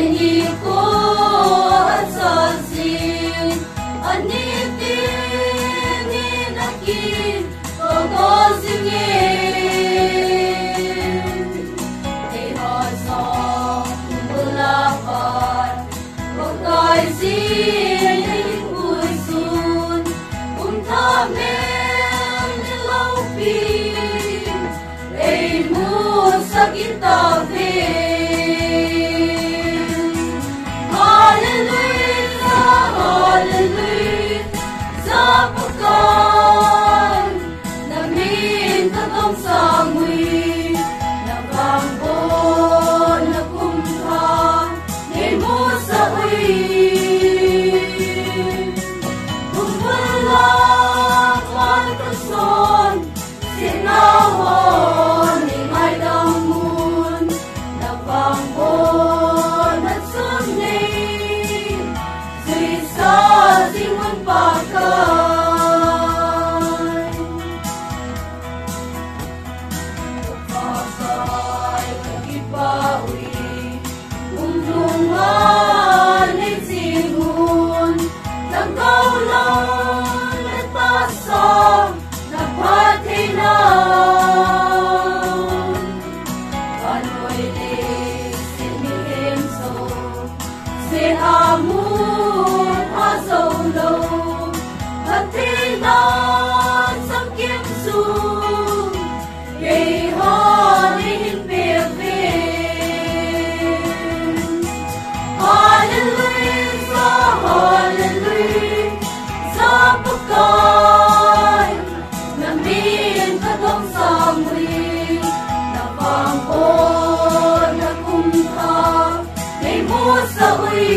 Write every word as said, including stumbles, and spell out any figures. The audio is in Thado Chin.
Ni ko acha jin, ani ti ni nakin ko ko jin e. Ei ho jong bula pat ko kai jin, ei pui sun, um tha mel ni lo pi. Ei musa kitave. Hallelujah, hallelujah, Pakai. Na min ka dong sangui, na vangboh na kum tha, ei musa ui. Kum bula pat ka son, Sina ho ni ngaidam un, na vangboh na chun nei, juisa jing un Pakai. Pakai ka kipah ui, Kum lung'a nei ching un, dangkau lou na tahsa na phatthei na. Vannoi leiset mihem jouse a mu pha jou lou, phatthei na chamkim chu keiho nei hin pe uve. Hallelujah, hallelujah, Pakai. Na min ka dong sangui, na vangboh na kum tha, nei musa ui.